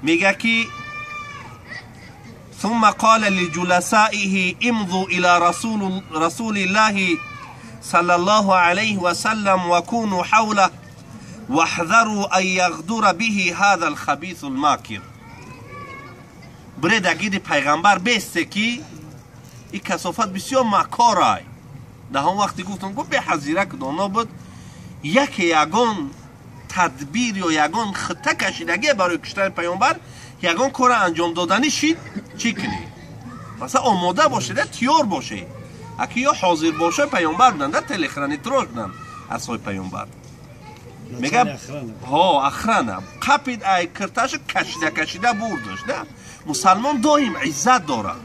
Мега ки ثم قال لجلسائه امضوا الى رسول الله صلى الله عليه وسلم وكونوا حوله واحذروا ان يغدر به هذا الخبيث الماكر. برید اگید پیغمبر بیسته که این کثافت بسیار مکارای. در هم وقتی گفتم گفت به حزیره که دانا بود یکی یگان تدبیر یا یگان خطه کشیدگی برای کشتن پیامبر یگان کار انجام دادنی شید چی کنی؟ مثلا آماده باشه ده تیار باشه اگه یا حاضر باشه پیامبر بودن ده تلخرانی تراش بودن اصحاب پیامبر. میگه ها اخرانه قپید ای کرتاش کشیده کشیده بردش. نه مسلمان دائم عزت دارد.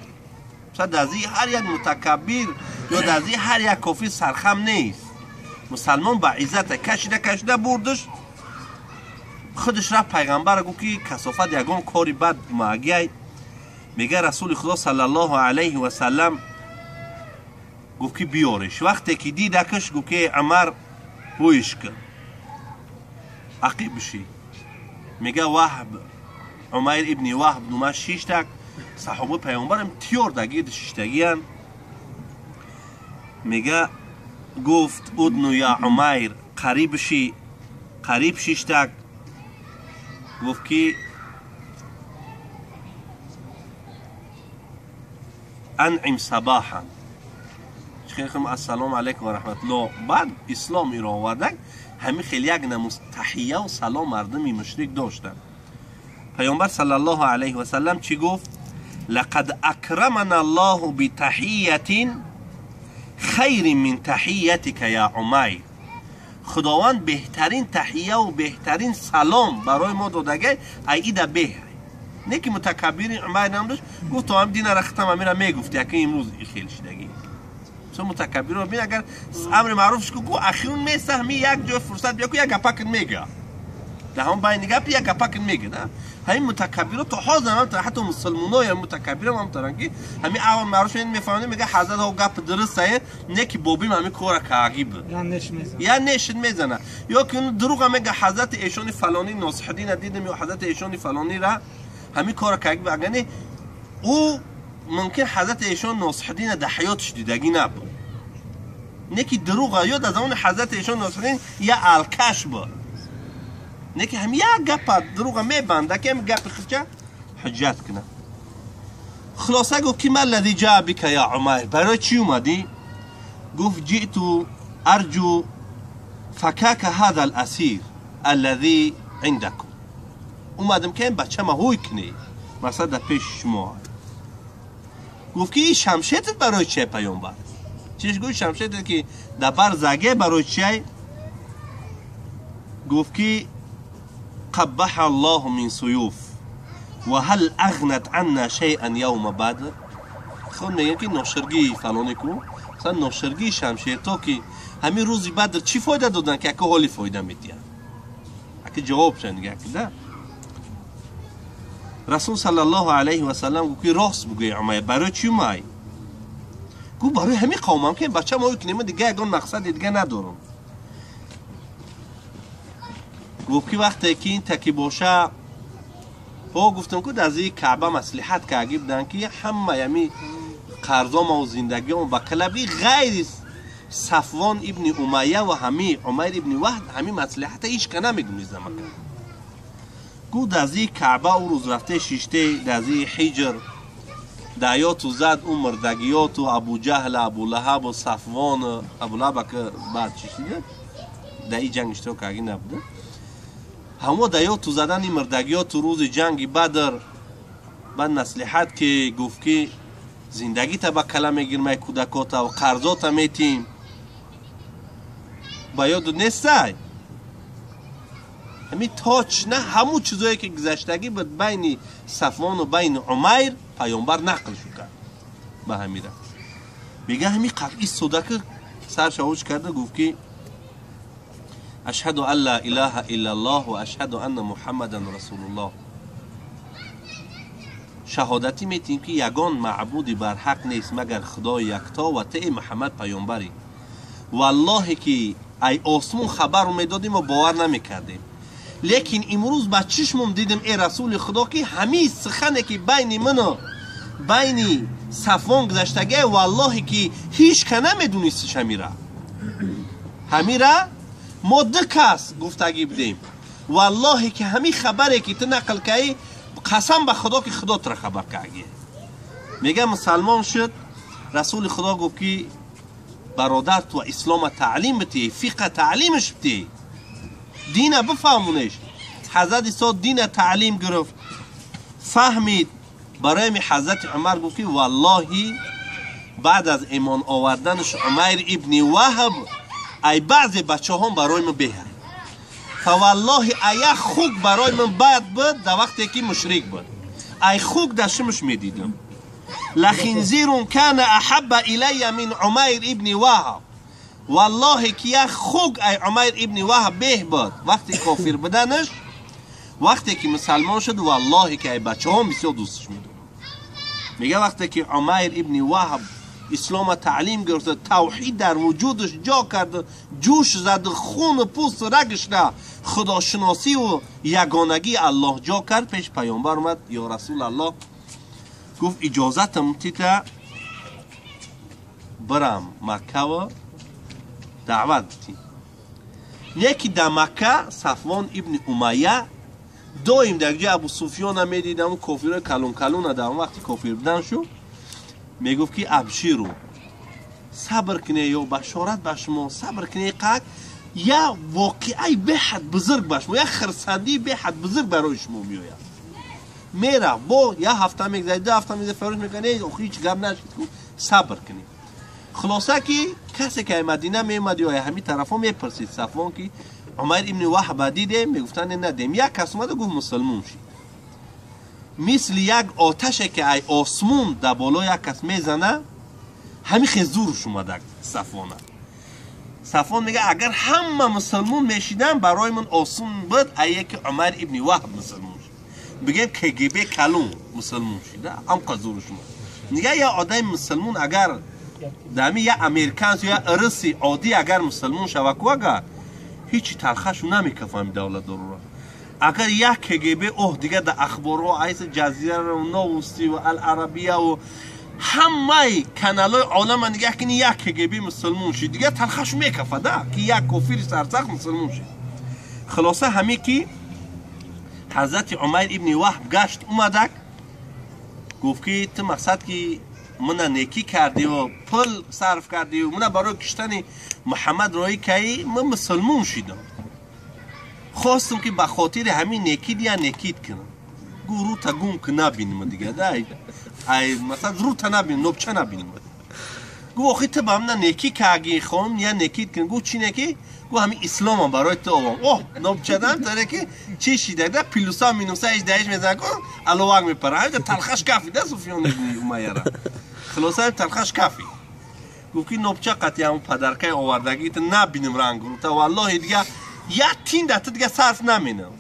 مثلا دزی هر یک متکبر یا دزی هر یک کافی سرخم نیست. مسلمان با عزت کشیده کشیده بردش. خودش رفت پیغمبر گفت که کثافت یگان کاری بد مگی. میگه رسول خدا صلی الله علیه و سلم گفت که بیارش. وقتی که دیدکش گفت که عمر بویش کن عقیب بشی. میگه وهب عمیر ابن وهب نومش شیشتک صحابه پیامبرم تیار دگید شیشتگیان. میگه گفت ادنو یا عمیر قریب شی. قریب شیشتک گفت که انعم صباحا. خیلی السلام علیکم و رحمت الله. بعد اسلام را آوردن همین خیلی یک نموز تحیه و سلام مردمی مشرک داشتن. پیامبر صلی الله علیه و سلم چی گفت؟ لقد اکرمنا الله بتحیه خیر من تحیتک یا عمیر. خداوند بهترین تحیه و بهترین سلام برای ما دادگه ایده به. نه که متکبر عمیر نام داشت گفت تو هم دین را ختم امیرا میگفت یکی امروز خیلی شدگی. چون متکبر رو ببین اگر امر معروفش کو اخیرون میسهمی یک جای فرصت بیا کو یک گپک میگه. ده هم باید نگه یک گپک میگه نه. همین متکبر تو حاضر هم حتی مسلمان‌ها یا متکبر هم ترن که همین اول معروف این میفهمه میگه حضرت ها گپ درسته نه که بابیم همین کار کاغی بود. یا نش میزنه. یا نش میزنه. یا که دروغ میگه حضرت ایشون فلانی نصحدین دیدم یا حضرت ایشون فلانی را همین کار کاغی بود. اگر او ممکن حضرت ایشون نصحدین در حیاتش دیدگی نبود. نه که دروغ یا در زمان حضرت ایشون نصحدین یا الکش بود. نه که هم یک گپ دروغ میبنده که هم گپ خودش حجت کنه. خلاصه گفت که ما الذی جاء بک یا عمیر، برای چی اومدی؟ گفت جئت ارجو فکاک هذا الاسیر الذی عندكم. اومدم که این بچه ما هوی کنی مثلا در پیش شما. گفت که این شمشیرت برای چیه پیامبر؟ چیش گفت شمشیرت که در بر زگه برای چیه؟ گفت که قبح الله من سيوف وهل اغنت عنا شيئا يوم بدر. خود میگن که ناشرگی فلانی کو مثلا ناشرگی شمشیر تو که همین روزی بدر چی فایده دادن که اگه حالی فایده میدین؟ اگه جواب شن دیگه نه. رسول صلی الله علیه و سلم گفت که راست بگوی عمیر برای چی اومای؟ گفت برای همین قومم که بچه ما کنیم دیگه یگان مقصد دیگه ندارم. گفت که وقتی که این تکی باشه ها گفتم که از این کعبه مصلحت که اگه بدن که همه یمی قرضام و زندگی و با کلبی غیر صفوان ابن امیه و همی عمیر ابن وهب همی مصلحت هیچ که نمیدونی زمان. گفت از این کعبه او روز رفته شیشته از این حجر دعیاتو زد اون مردگیات و ابو جهل ابو لهب و صفوان ابو لهب که بعد چیشیده در این جنگ اشتراک اگه نبوده. همه دعیاتو زدن این مردگیات روز جنگ بدر. بعد نصیحت که گفت که زندگی تا با کلمه میگیرم کودکاتا و قرضاتا میتیم با یاد نیستی همین تاچ نه همون چیزایی که گذشتگی بود بین صفوان و بین عمیر پیامبر نقل شد کرد به همین رفت. میگه همین قطعی صدا که سرش آوش کرده گفت که اشهد ان لا اله الا الله و اشهد ان محمدا رسول الله. شهادتی میتیم که یگان معبودی بر حق نیست مگر خدای یکتا و تی محمد پیامبری. والله که ای آسمون خبر رو میدادیم و باور نمیکردیم. Лекин имрӯз ба чишмам дидам, эй расули худо, ки ҳамин сухане ки байни ману байни Сафвон гузаштагия, валлоҳе ки ҳеҷ ка намедонистиш. Ҳамира мо ду кас гуфтагӣ будем. Валлоҳе ки ҳамин хабаре ки ту нақл кардӣ, қасам ба худо ки худо тура хабар кардагӣ. Мега мусалмон шуд. Расули худо гуфт ки бародар, ту ислома таълим битӣ, фиқа таълимаш битӣ, дина бифаҳмонеш. Ҳазрат Исо дина таълим гирифт, фаҳмид. Барои ми ҳазрати Умар гуфт ки валлоҳи баъд аз имон оварданаш Умайр ибни Ваҳб ай баъзе бачаҳом барои ман беҳа. Фаваллоҳи ая хук барои ман бад буд дар вақте ки мушрик буд, ай хук дар шимаш медидам. Лахинзирун кана аҳабба илая мин Умайр ибни Ваҳб. Валлоҳе ки як хук ай Умайр ибни Ваҳб беҳ буд вақте кофир буданаш. Вақте ки мусалмон шуд, валлоҳе ки ай бачаҳом бисёр дӯсташ медорам. Мега вақте ки Умайр ибни Ваҳб ислома таълим гирифта, тавҳид дар вуҷудаш ҷо кард, ҷӯш зад, хуну пӯсту рагашра худошиносиву ягонагии Аллоҳ ҷо кард, пеш паёмбар омад. Ё расул Аллоҳ, гуфт, иҷозатам тита бирам Маккава даъват битӣ. Не ки дар Макка Сафвон ибни Умайя доим дар ҷои Абу Суфёна медидам, кофирои калон калона дар он вақти кофир будан шу. Мегуфт ки абширу, сабр куне, ё башорат ба шумо, сабр куне, қак я воқеаи беҳад бузург ба шумо, як хирсандии беҳад бузург барои шумо меояд. Мерафт, бо як ҳафта мегзарад, 2 ҳафта мегзарад, фаромӯш мекунад, охи ҳеҷ гап нашид, сабр кунед. Хулоса ки касе ки Мадина меомад ё ҳамин тарафҳо, мепурсид Сафвон ки Умайр ибни Ваҳба дидем? Мегуфтанд надем. Як кас омада гуфт мусулмон шид. Мисли як оташе ки ай осмон дар боло як кас мезана, ҳамин хел зурш омада Сафвона. Сафвон мега агар ҳама мусулмон мешидан, барои ман осон буд ае ки Умайр ибни Ваҳб мусулмон шид. Бигем КГБ калон мусулмон шида, ҳамқа зурш омад. Нига я одами мусулмон агар дами я американс ё я ирси оддӣ агар мусулмон шава ку, агар ҳечи талхашу намекафами давлатдорора. Агар як КГБ, оҳ, дига дар ахборҳо айса Ҷазираро, Новости ва Ал-Арабияву ҳамаи каналҳои олама нигаҳ кини, як КГБ мусулмон шид, дига талхашу мекафада ки як кофири сарсахт мусулмон шид. Хулоса ҳаме ки ҳазрати Умайр ибни Ваҳб гашт омадак, гуфт ки ту мақсад ки мана некӣ кардиву пул сарф кардиву мана барои киштани Муҳаммад роҳӣ каи, ман мусулмон шидам, хостам ки ба хотири ҳамин некӣ дия некит кунам. Гу рута гум ки набиним дига, ай масалан рута набиним, нобча набиним. Гу охи ту ба мана некӣ каги, хонум я некит кун. Гу чӣ некӣ? Гу ҳамин исломам барои ту овам. Оҳ, нобчадан таре ки чӣ шида да, плюса минуса ҳеҷ даиш мезана ку, аловак мепара, ҳамин талхаш кафида Суфён ибни Умайяра. Хулоса талхаш кафи. Гуфт ки нобча қатъи ҳамун падаркаи овардагӣ ту набиним ранг рута, валлоҳи дига як тин да ту дига сарф наменам.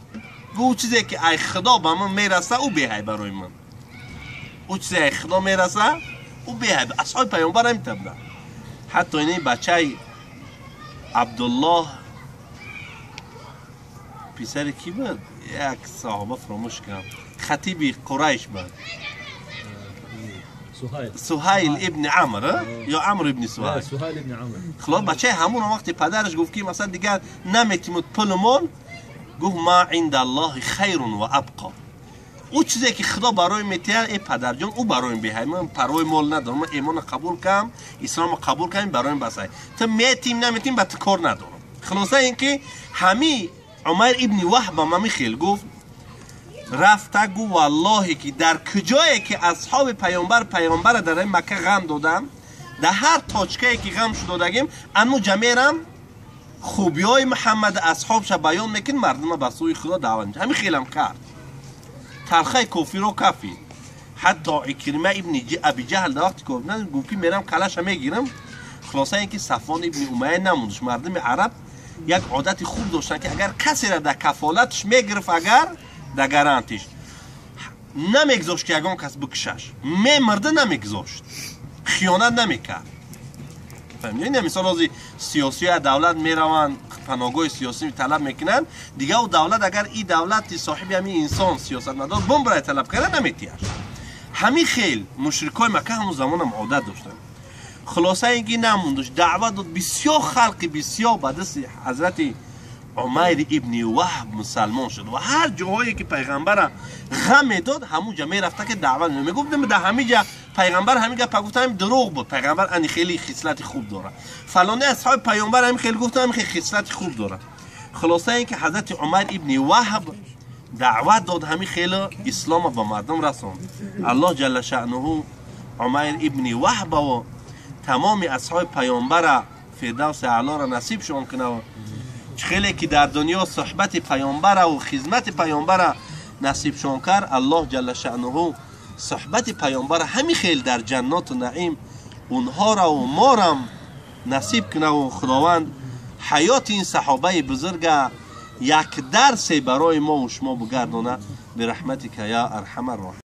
Гу чизе ки ай худо ба ман мераса, ӯ беҳай барои ман, ӯ чизе ай худо мераса, ӯ беҳай. Асҳоби паёмбар ҳамин табда. Ҳатто ини бачаи Абдуллоҳ, писари кӣ буд, як саҳоба, фаромӯш кардам, хатиби Қурайш буд. Суҳайл ибни Амр ё Амр ибни Суҳайл. Хулос бачаи ҳамон вақти падараш гуфт ки масалан дигар наметимуд пулу мол, гуфт: ма инда Аллоҳи хайрун ва абқо. Ӯ чизе ки худо барои метиҳад, э падарҷон, ӯ бароим беҳай, ман парвои мол надорам, ман имонро қабул кардам, исломро қабул кардам, бароим басай, ту метим наметим ба ту кор надорам. Хулоса ин ки ҳами Умайр ибни Ваҳбам ҳами хел гуфт, рафта гу валлоҳе ки дар куҷое ки асҳоби паёмбар паёмбара дар ин Макка ғам додам, дар ҳар точкае ки ғам шудодагим, анму ҷамерам хубиҳои Муҳаммад асҳобша баён мекун, мардума ба сӯи худо даъват. Ҳамин хелам кард, талхаи кофиро кафид. Ҳатто Икрима ибни Аби Ҷаҳл дар вақти кофир гуфт ки мерам калаша мегирам. Хулоса ин ки Сафвон ибни Умайя намондаш. Мардуми араб як одати хуб доштанд ки агар касеро дар кафолатш мегирифт, агар дар гарантиш намегузошт ки ягон кас бикушаш, мемирда намегузошт, хиёнат намекард. Фаҳмидед? Мисол ҳозир сиёсиё давлат мераванд, паноҳгоҳи сиёсӣ талаб мекунанд, дига ӯ давлат агар и давлати соҳиби ҳамин инсон сиёсатмадор бомбрай талаб карда наметиҳаш. Ҳамин хел мушрикои Макка ҳамон замонам одат доштанд. Хулоса ин ки намондуш, даъват дод, бисёр халқи бисёр ба дасти ҳазрати Умайр ибни Ваҳб мусалмон шуд ва ҳар ҷоҳое ки пайғамбара ғам медод, ҳамун ҷа мерафта ки даъват мегуфт. Дар ҳамин ҷа пайғамбар ҳамин гапа гуфта, ҳамин дурӯғ буд, пайғамбар ани хеле хислати хуб дорад, фалоне асҳоби пайғамбар ҳамин хеле гуфта, ҳамин хеле хислати хуб дорад. Хулоса ин ки ҳазрати Умайр ибни Ваҳб даъват дод, ҳамин хеле ислома ба мардум расонд. Аллоҳ ҷалла шаънуҳу Умайр ибни Ваҳбаву тамоми асҳоби пайғамбара фирдавси аълоро насибшон кунад. Хеле ки дар дунё суҳбати пайғамбара ва хизмати пайғамбара насибшон кард, Аллоҳ ҷалла шаънуҳу суҳбати пайғамбара ҳамин хел дар ҷанноту наим онҳоро ва морам насиб кунад. Худованд ҳаёти ин саҳобаи бузурга як дарсе барои мо ва шумо бигардонад. Бираҳматика я арҳамар роҳим.